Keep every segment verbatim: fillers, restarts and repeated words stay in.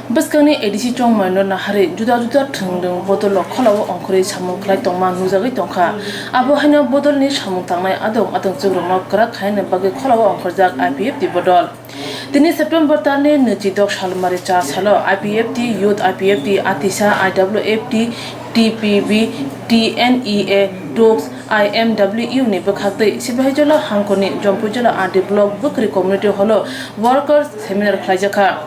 Bwskangni A D C chongmarino naharwi juda juda thwngthwng bodolrok kholao ongkhorwi samung khlai tongma nukjagwi tongkha. Abo haino bodolni samung tangnai adong adong chwkrokno kwrak khaina bagwi kholao ongkhorjak I P F T bodol. Tini September talni nwichidok salmari cha salo I P F T, Youth I P F T, Atisa, I W F T, T P B, T N E A, Talks, I M W ni bwkhaktwi Sipahijola hangkhorni Jompuijola R D block bwkhwrwi community hall-o workers seminar khlaijakha.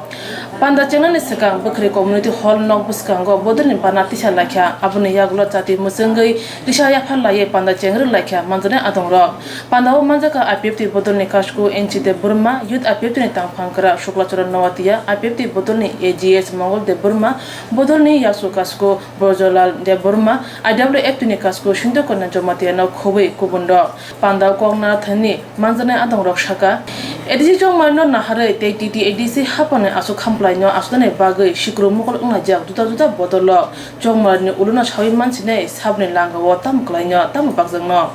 Panda chengnani swkang bwkhwrwi community hall nok bwskango bodolni bana tisa laikha, aboni yagulo chati mwchwngwi risa yaphar laiwi panda chengrwk laikha manjaknai adongrok. Pandao manjakha I P F T bodolni kasku N C Debbarma, Youth I P F T ni tangphang kwrak Suklachara Noatia, I P F T bodolni A G S Mongol Debbarma, bodolni yasu kasku Brojolal Debbarma, I W F T ni kasku Sindhu Kanya Jamatia no khobwi kubunrok. Pandao kok narwkthani manjaknai adongrok sakha, A D C chongmarino naharwi tei T T A D C haphangni aswk khamplaino aswknani bagwi sikru mokol wngnajak juda juda bodolrok chongmarni ulono sawi mansinai saboni langao tamo kwlaino tamo bakjakno.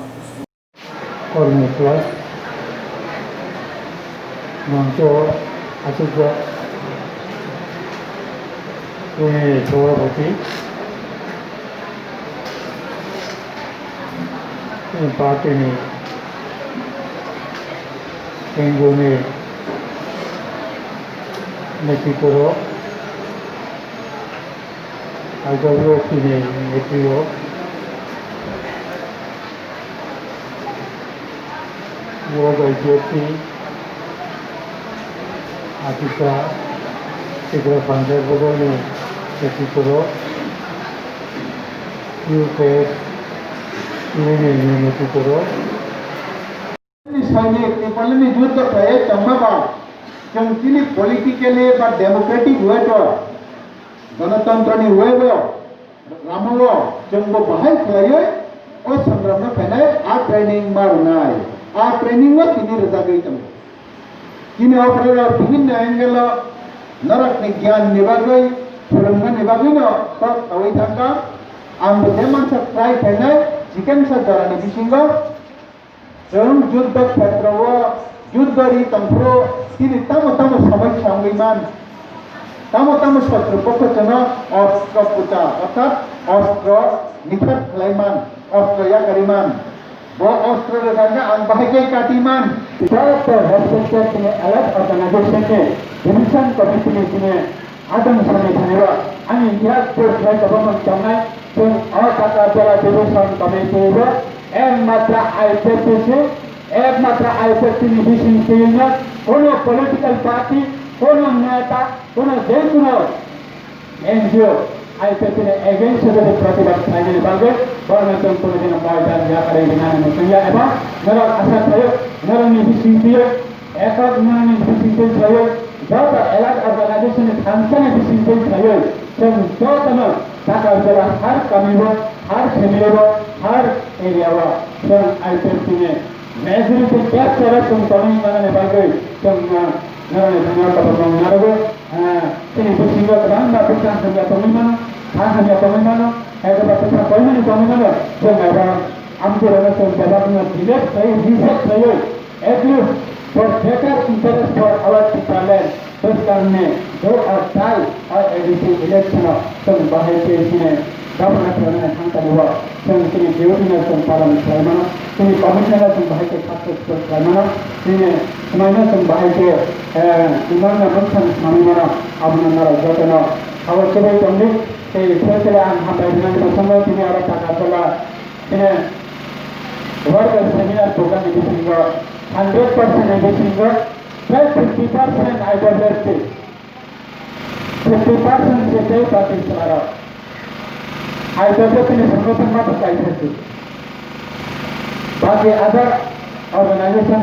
Kormo Club, mangso achukjak, eh, Sabhapati, eh, party ni, N G O ni netrito rok, I W F T ni netrito rok, World I P F T, Atisa, Tripura Panchayat bodolni netrito rok, U K S Union ni netrito rok. Sainik, Nepalni youth rok khlaiwi tongma ba, chwng chini politically ba democratic way o, ganatantrani way o, Ramao chwngbo bahai khlaiwi o songramno phainai a training ma rwnai, a training o tini rwjagwi tongo. Chini o pore rok bibinno angle o norokni gyan ni bagwi, phwrwngmani bagwino kok saui thangkha. Ang bo je mansa try khainai, chikon sa jorani bisingo. Chwng juddo khetrao, juddo ri tongphuru chini tamo tamo somosya wngwi man, tamo tamo sotro pokho chwngno ostro puta, orthat ostro nithar khlai man, ostro yakarwi man. Bo ostro rwkha khe ang bahai khe kati man. Joto respected chini allied organization ni division committee ni chini Adong sani thani ba, ani yak pur khlai tongmani tongnai, chwng o Takarjala division committee bo ekmatra I P F T se, ekmatra I P F T ni bising twi no, kono political party, kono neta, kono je kono N G O, I P F T ni against o protibad khlainani bagwi borokno chwng kono dino moidan yakarwi rinani muchungya eba norok asa khlaio, norokni bising twi o Ekot nani bisingtwi khlaiwi, joto allied organization ni thansani bisingtwi khlaiwi, chwng jotono Takarjala har kamio, har family o, har area o chwng I P F T ni majority capture o chwng tonwi manani bagwi chwng no norokni thani o kotorma narwgo, ah, chini bisingo kwbangma bwsa hamya tongwi mano, ha hamya tongwi mano, hai kwbangma bwsa koimani tongwi mano, chwng abo amchorokno chwng bebakno delete khlaiwi, reject khlaiwi, At least for better interest for our people land, bwskangni do or die o A D C election o chwng bahai khe chini governor khlainani thangtani o chwng chini duty no chwng palan khlai mano, chini commitment no chwng bahai khe successful khlai mano, chini swmai no chwng bahai khe, eh, imang no bwsang swnamwi mano, abono norok jotono sabo chubui tongdi. Tei specially ang hambai rwnani bwskango tini oro Takarjala Chini worker seminar program ni bisingo hundred percent ni bisingo tei fifty percent I W F T, fifty percent se tei party chwlarok. I W F T ni songnothangma bwsai thangdi. Baki other organization